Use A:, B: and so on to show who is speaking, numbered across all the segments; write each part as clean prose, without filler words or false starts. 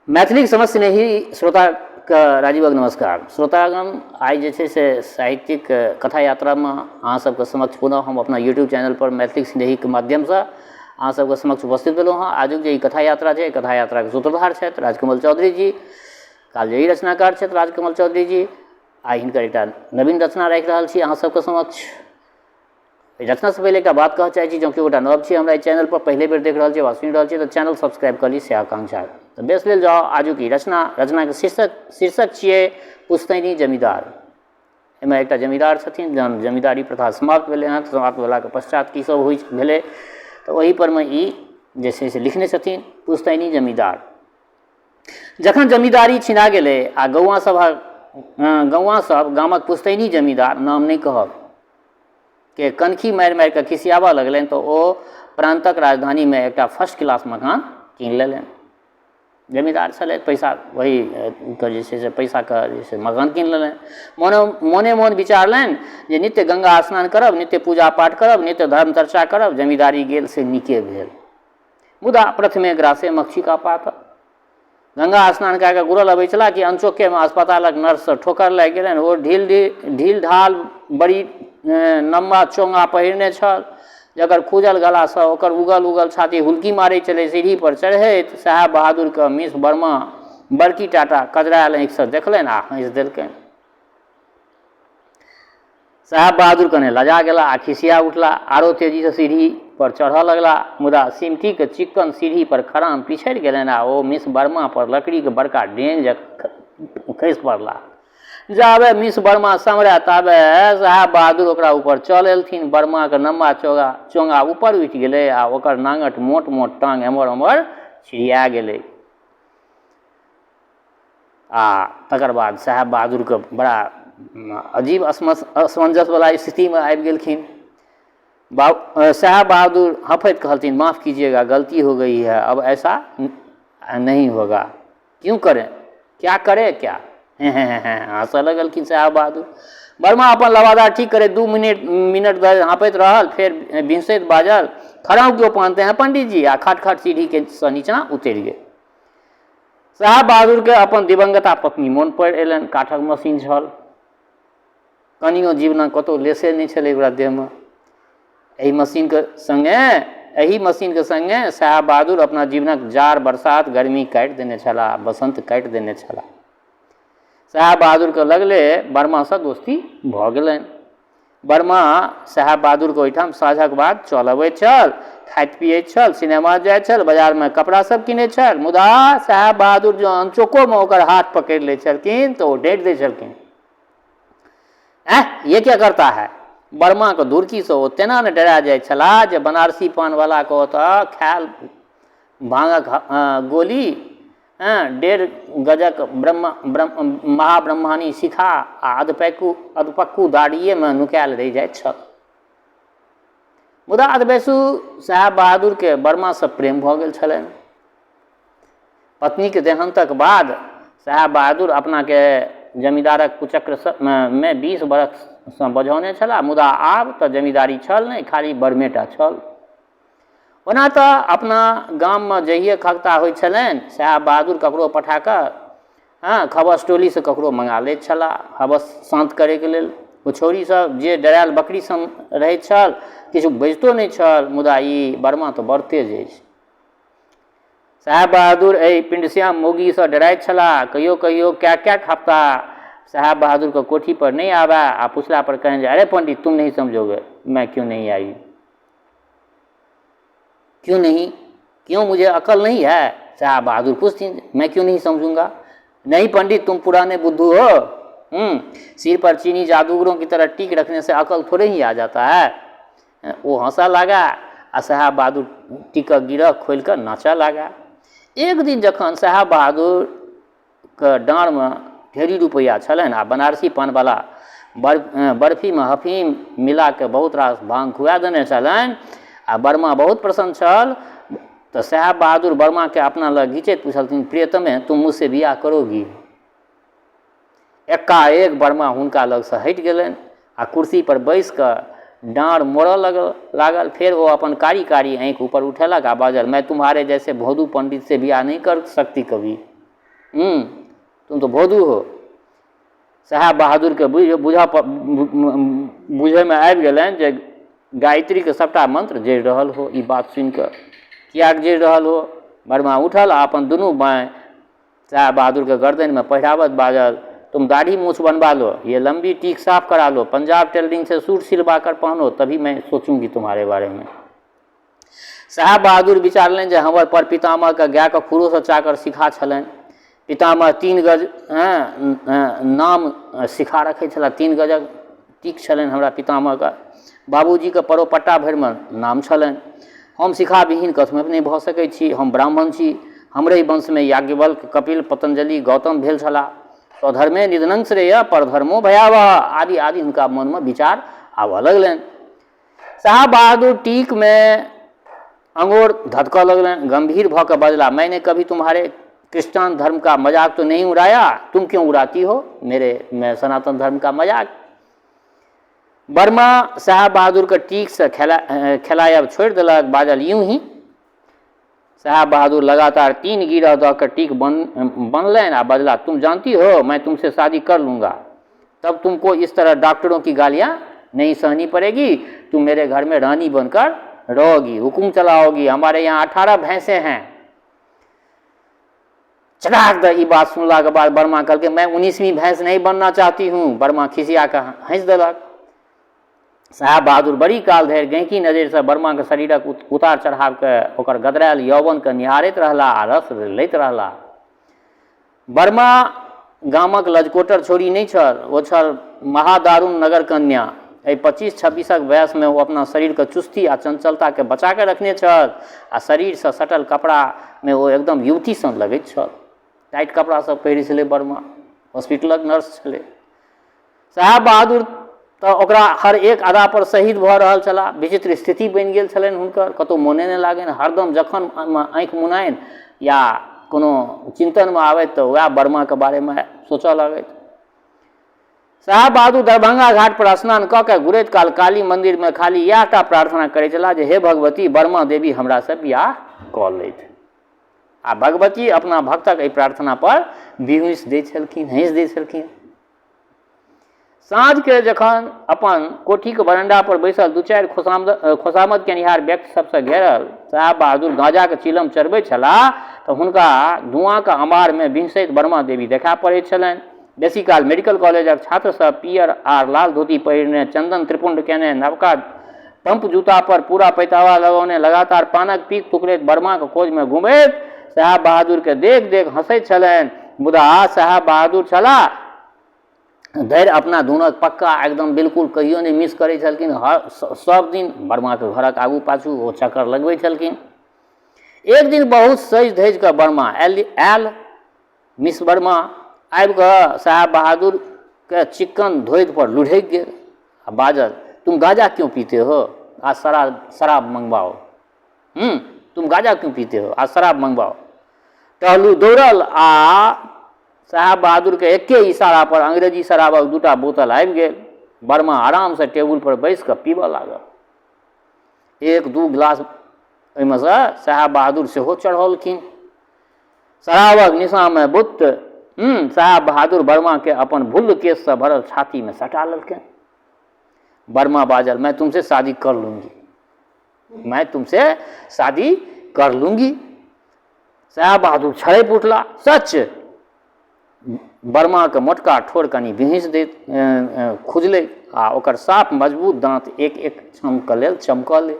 A: मैथिलीक समस्त स्नेही श्रोताके राजीवक नमस्कार। श्रोतागण, आइ जे छै से साहित्यिक कथा यात्रामे अहाँ सबके समक्ष पुनः हम अपना यूट्यूब चैनल पर मैथिलीक स्नेहीके माध्यमसँ अहाँ सबके समक्ष उपस्थित भेलहुँ हँ। आजुक जे ई कथा यात्रा छै, कथा यात्राके सूत्रधार छथि राजकमल चौधरी जी, कालजयी रचनाकार छथि राजकमल चौधरी जी। आइ हिनकर एकटा नवीन रचना राखि रहल छी अहाँ सबके समक्ष। रचनासँ पहिले एकटा बात कहऽ चाहै छी, जँ केओ गोटा नव छी हमरा एहि चैनलपर, पहिले बेर देख रहल छी वा सुनि रहल छी, तऽ चैनल सब्सक्राइब कऽ ली, से आकांक्षा। तऽ बेस लेल जाउ आजुक ई रचना। रचनाके शीर्षक छियै पुश्तैनी जमींदार। एहिमे एकटा जमींदार छथिन, जहन जमींदारी प्रथा समाप्त भेलै हँ, समाप्त भेलाके पश्चात की सब होइ भेलै, तऽ ओहिपर मे ई जे छै से लिखने छथिन पुश्तैनी जमींदार। जखन जमींदारी छिना गेलै आ गौआँ सब गामक पुश्तैनी जमींदार, नाम नहि कहब, के कनखी मारि मारि कऽ खिसियाबऽ लगलनि, तऽ ओ प्रान्तक राजधानीमे एकटा फर्स्ट क्लास मकान कीन लेलनि। जमींदार छलै, पैसा वही के जे छै से पैसाके जे छै मकान कीन लेलनि। मोने मोने मोन विचारलनि जे नित्य गंगा स्नान करब, नित्य पूजा पाठ करब, नित्य धर्म चर्चा करब, जमींदारी गेल से नीके भेल। मुदा प्रथमे ग्रासे मक्षिका पात। गंगा स्नान कए कऽ घुरल अबै छलाह कि अनचोकेमे अस्पतालक नर्ससँ ठोकर लागि गेलनि। ओ ढील ढील ढाल बड़ी नम्बा चोंगा पहिरने छल, जकर खुजल गलासँ ओकर उगल उगल छाती हुलकी मारै छलै। सीढ़ीपर चढ़ैत साहेब बहादुरके मिस वर्मा बड़की टाटा कजरायल आँखिसँ देखलनि आ हँसि देलकनि। साहेब बहादुर कने लजा गेला आ खिसिया उठला, आरो तेजीसँ सीढ़ी पर चढ़ऽ लगला। मुदा सिमटीके चिक्कन सीढ़ी पर खराम पिछड़ि गेलनि आ ओ मिस वर्मा पर लकड़ीके बड़का डेन जकाँ खसि पड़ला। जाबे मिस वर्मा सम्हरए ताबे साहेब बहादुर ओकरा ऊपर चल एलथिन। वर्माक नम्बा चोंगा ऊपर उठि गेलै आ ओकर नांगट मोट मोट टांग एम्हर ओम्हर छिड़िया गेलै। आ तकर बाद साहेब बहादुरके बड़ा अजीब असमंजसवला स्थितिमे आबि गेलखिन। साहेब बहादुर हँफैत कहलथिन, माफ कीजिएगा, गलती हो गई है, अब ऐसा नहीं होगा। क्यों करें, क्या करे क्या? हें हें हें हें हँसऽ लगलखिन साहेब बहादुर। वर्मा अपन लबादा ठीक करैत 2 मिनट धरि हाँफैत रहल, फेर बिहुँसैत बाजल, खड़ाउं क्यों पहनते हैं पंडित जी? आ खट खट सीढ़ीके सँ नीचाँ उतरि गेल। साहेब बहादुरके अपन दिवंगता पत्नी मोन पड़ि अयलनि। काठक मशीन छल, कनियो जीवनक कतहु लेसे नहि छलै ओकरा देहमे। एहि मशीनके सङ्गे साहेब बहादुर अपना जीवनक जाड़, बरसात, गर्मी काटि देने छलाह, बसन्त काटि देने छलाह। साहेब बहादुरके लगले वर्मासँ दोस्ती भऽ गेलनि। वर्मा साहेब बहादुरके ओहिठाम साँझक बाद चल अबैत छल, खाइत पियैत छल, सिनेमा जाइत छल, बाजारमे कपड़ा सब कीनैत छल। मुदा साहेब बहादुर जँ अनचोकोमे ओकर हाथ पकड़ि लै छलखिन तऽ ओ डाँटि दै छलखिन, ऐं, ये क्या करता है? वर्माके धुरकीसँ ओ तेना ने डरा जाइत छलाह जे बनारसी पानवलाके ओतऽ खायल भाँगक गोली, 1.5 गजक ब्रह्म ब्रह्म महाब्रह्माणी शिखा आ अधपक्कू दाढ़िएमे नुकायल रहि जाइत छल। मुदा अधवयसू साहेब बहादुरके वर्मासँ प्रेम भऽ गेल छलनि। पत्नीके देहान्तक बाद साहेब बहादुर अपनाके जमींदारक कुचक्र मे 20 बरखसँ बझौने छलाह, मुदा आब तऽ जमींदारी छल नहि, खाली बर्मेटा छल। ओना तऽ अपना गाममे जहिए खगता होइ छलनि, साहेब बहादुर ककरो पठा कऽ हँ खबस टोलीसँ ककरो मङ्गा लैत छलाह हवस शान्त करैके लेल। ओ छौड़ी सब जे डरायल बकरी सन रहैत छल, किछु बजितो नहि छल, मुदा ई वर्मा तऽ बड़ तेज अछि। साहेब बहादुर एहि पिण्डश्याम मौगीसँ डराइत छलाह। कहियो कहियो कएक कएक हफ्ता साहेब बहादुरके कोठी पर नहि आबए आ पुछला पर कहनि जे अरे पंडित, तुम नहीं समझोगे मैं क्यों नहीं आई। क्यों नहीं, क्यों मुझे अकल नहीं है? साहब बहादुर पूछथिन, मैं क्यों नहीं समझूंगा? नहीं पंडित, तुम पुराने बुद्धू हो। सिर पर चीनी जादूगरों की तरह टीक रखने से अकल थोड़े ही आ जाता है। ओ हंसा लागा आ साहब बहादुर टीकक गिरह खोलि कऽ नाचऽ लागा। एक दिन जखन साहब बहादुर के डाँड़मे ढेरी रुपैआ छलनि आ बनारसी पानवला बर्फीमे हफीम मिलाके बहुत रास भाँग खुआ देने छलनि आ वर्मा बहुत प्रसन्न छल, तऽ साहेब बहादुर वर्माके अपना लग घिचैत पुछलथिन, प्रियतमे, तुम मुझसे बियाह करोगी? एकाएक वर्मा हुनका लगसँ हटि गेलनि आ कुर्सी पर बैस कऽ डाँड़ मोड़ऽ लागल। फेर ओ अपन कारी कारी आँखि ऊपर उठेलक आ बाजल, मैं तुम्हारे जैसे भोदू पंडित से बियाह नहीं कर सकती कभी। तुम तो भोदू हो। साहेब बहादुरके बुझ बुझैमे आबि गेलनि जे गायत्रीके सबटा मंत्र जरि रहल हो। ई बात सुनिकऽ किएक जरि रहल हो? वर्मा उठल आ अपन दुनू बाँहि साहेब बहादुरके गर्दनिमे पहिराबत बाजल, तुम दाढ़ी मूछ बनवा लो, ये लंबी टीक साफ करा लो, पंजाब टेलरिंग से सूट सिलवा कर पहनो, तभी मैं सोचूंगी तुम्हारे बारे में। साहेब बहादुर विचारलनि जे हमर पर पितामहके गायके खुरोसँ चाकर शिखा छलनि। पितामह 3 गज नाम शिखा रखै छलाह, 3 गजक टीक छलनि हमरा पितामहके। बाबूजीके परोपट्टा भरिमे नाम छलनि। हम शिखाविहीन कथमपि नहि भऽ सकै छी, हम ब्राह्मण छी, हमरे वंशमे याज्ञवल्क्य, कपिल, पतञ्जलि, गौतम भेल छलाह। स्वधर्मे निधनं श्रेय परधर्मो भयावह आदि आदि हुनका मनमे विचार आबऽ लगलनि। साहब बहादुर टीक में अंगोर धधकऽ लगलनि। गंभीर भऽ कऽ बजला, मैंने कभी तुम्हारे क्रिश्चियन धर्म का मजाक तो नहीं उड़ाया, तुम क्यों उड़ाती हो मेरे मैं सनातन धर्म का मजाक। वर्मा साहब बहादुर के टीक से खेलायब छोड़ि देलक, बाजल, यूं ही। साहब बहादुर लगातार 3 गिरह दऽ कऽ टीक बनलनि आ बजला, तुम जानती हो मैं तुमसे शादी कर लूँगा, तब तुमको इस तरह डॉक्टरों की गालियाँ नहीं सहनी पड़ेगी, तुम मेरे घर में रानी बनकर रहोगी, हुकुम चलाओगी, हमारे यहाँ 18 भैंसे हैं। चटाक दऽ ई बात सुनलाके बाद वर्मा कहलकै, मैं 19वीं भैंस नहीं बनना चाहती हूँ। वर्मा खिसिया कऽ हँसि देलक। साहेब बहादुर बड़ी काल धरि गहिंकी नजरिसँ वर्माके शरीरक उतार चढ़ावके, ओकर गदरायल यौवनके निहारैत रहला आ रस लैत रहला। वर्मा गामक लजकोटर छोड़ी नहि छल, ओ छल महादारुण नगर कन्या। एहि 25-26 वयसमे ओ अपना शरीरके चुस्ती आ चंचलताके बचा कऽ रखने छल आ शरीरसँ सटल कपड़ामे ओ एकदम युवती सन लगैत छल। टाइट कपड़ा सब पहिरै छलै वर्मा, हॉस्पिटलक नर्स छलै। साहेब बहादुर तऽ ओकरा हर एक अदा पर शहीद भऽ रहल छलाह। विचित्र स्थिति बनि गेल छलनि हुनकर, कतहु मोने नहि लागनि। हरदम जखन आँखि मुनानि या कोनो चिन्तनमे आबथि तऽ वएह वर्माके बारेमे सोचऽ लगथि। साहेब बहादुर दरभंगा घाट पर स्नान कऽ के घुरैत काल काली मन्दिरमे खाली इएह टा प्रार्थना करै छलाह जे हे भगवती, वर्मा देवी हमरासँ बियाह कऽ लैथ। आ भगवती अपना भक्तक एहि प्रार्थना पर बिहुँसि दै छलखिन, हँसि दै छलखिन। साँझके जखन अपन कोठीके बरण्डा पर बैसल 2-4 खोसामद केनिहार व्यक्ति सबसँ घेरल साहेब बहादुर गाँजाके चिलम चढ़बै छलाह तऽ हुनका धुआँके अमारमे बिहसैत वर्मा देवी देखा पड़ैत छलनि। बेसी काल मेडिकल कॉलेजक छात्र सब पियर आर लाल धोती पहिरने, चन्दन त्रिपुण्ड केने, नवका पंप जूता पर पूरा पैतावा लगौने, लगातार पानक पीक थुकरैत वर्माक खोजमे घुमैत साहेब बहादुरके देख देख हँसैत छलनि। मुदा साहेब बहादुर छलाह धरि अपना धुनक पक्का, एकदम बिल्कुल कहियो नहि मिस करै छलखिन। हर सब दिन वर्माके घरक आगू पाछू ओ चक्कर लगबै छलखिन। एक दिन बहुत सजि धजि कऽ वर्मा आयल। मिस वर्मा आबि कऽ साहेब बहादुरके चिक्कन धोधि पर लुढ़कि गेल आ बाजल, तुम गाँजा क्यों पीते हो, आज शराब मंगवाओ। तुम गाँजा क्यों पीते हो, आज शराब मंगवाओ। टहलू दौड़ल आ साहेब बहादुरके एके इशारा पर अंग्रेजी शराबक 2टा बोतल आबि गेल। वर्मा आरामसँ टेबुल पर बैस कऽ पीबऽ लागल। 1-2 गिलास ओहिमे सँ साहेब बहादुर सेहो चढ़ौलखिन। शराबक निशाँमे बुत्त साहेब बहादुर वर्माके अपन भुल्ल केशसँ भरल छातीमे सटा लेलकनि। वर्मा बाजल, मैं तुमसे शादी कर लूँगी, मैं तुमसे शादी कर लूँगी। साहेब बहादुर छड़पि उठला, सच? वर्माके मोटका ठोर कनि बिहुँसि दैत खुजलै आ ओकर साफ मजबूत दाँत एक एक क्षणके लेल चमकलै।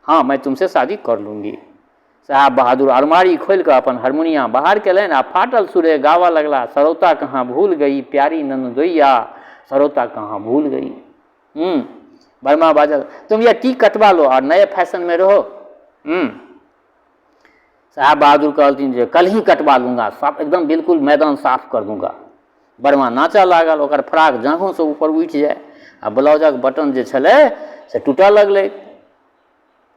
A: हाँ, मैं तुमसे शादी कर लूँगी। साहेब बहादुर अलमारी खोलि कऽ अपन हारमोनिया बाहर केलनि आ फाटल सुरे गाबऽ लगला, सरौता कहाँ भूल गई प्यारी ननदोइया, सरौता कहाँ भूल गई। वर्मा बाजल, तुम यह टी कटवा लो और नए फैशन में रहो। साहेब बहादुर कहलथिन जे कल ही कटवा लूँगा, साफ एकदम बिल्कुल मैदान साफ कर दूंगा। वर्मा नाचऽ लागल, ओकर फ्राक जाँघोसँ ऊपर उठि जाय आ ब्लाउजक बटन जे छलै से टूटऽ लगलै।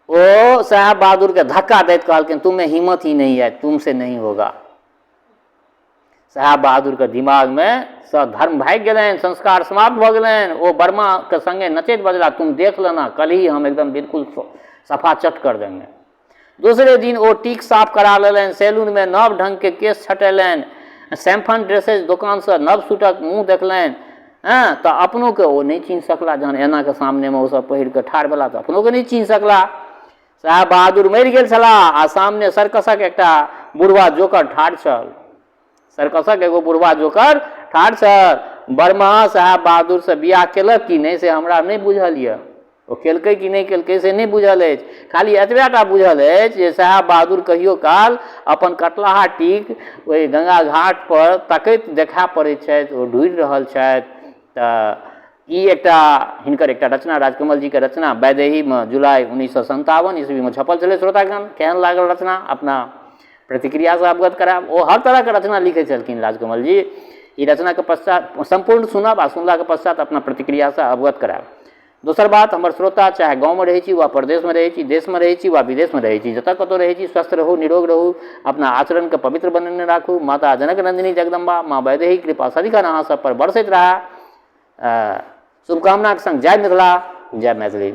A: ओ साहेब बहादुरके धक्का दैत कहलखिन, तुम्हें हिम्मत ही नहीं है, तुमसे नहीं होगा। साहेब बहादुरके दिमागमे सँ धर्म भागि गेलनि, संस्कार समाप्त भऽ गेलनि। ओ वर्माके संगे नचैत बजला, तुम देख लेना, कल ही हम एकदम बिल्कुल सफा चट कर देंगे। दोसरे दिन ओ टीक साफ करा लेलनि, सैलूनमे नव ढङ्गके केश छटेलनि, सैम्फन ड्रेसेज दोकानसँ नव सूटक मुँह देखलनि। हँ, तऽ अपनोके ओ नहि चिन्ह सकला। जहन एनाके सामनेमे ओसभ पहिर कऽ ठाढ़ भेला तऽ अपनोके नहि चिन्ह सकला। साहेब बहादुर मरि गेल छलाह आ सामने सर्कसक एकटा बुढ़वा जोकर ठाढ़ छल। सर्कसक एगो बुढ़वा जोकर ठाढ़ छल। वर्मा साहेब बहादुरसँ बियाह केलक कि नहि से हमरा नहि बुझल यऽ। ओ केलकै कि नहि केलकै से नहि बुझल अछि। खाली एतबे टा बुझल अछि जे साहेब बहादुर कहियो काल अपन कटलाहा टीक ओहि गंगा घाट पर तकैत देखा पड़ैत छथि, ओ ढूँढि रहल छथि। तऽ ई एकटा हिनकर एकटा रचना, राजकमल जीके रचना वैदेहीमे जुलाई 1957 ईस्वीमे छपल छलै। श्रोतागण, केहन लागल रचना अपना प्रतिक्रियासँ अवगत करायब। ओ हर तरहके रचना लिखै छलखिन राजकमल जी। ई रचनाके पश्चात सम्पूर्ण सुनब आ सुनलाके पश्चात अपना प्रतिक्रियासँ अवगत करायब। दोसर बात, हमर श्रोता चाहे गाँवमे रहै छी वा परदेशमे रहै छी, देशमे रहै छी वा विदेशमे रहै छी, जतऽ कतहु रहै छी, स्वस्थ रहू, निरोग रहू, अपना आचरणके पवित्र बनेने राखू। माता जनक नन्दिनी जगदम्बा माँ वैदेही कृपा सदिखन अहाँ सब पर बरसैत रहए, शुभकामनाके संग जय मिथिला, जय मैथिली।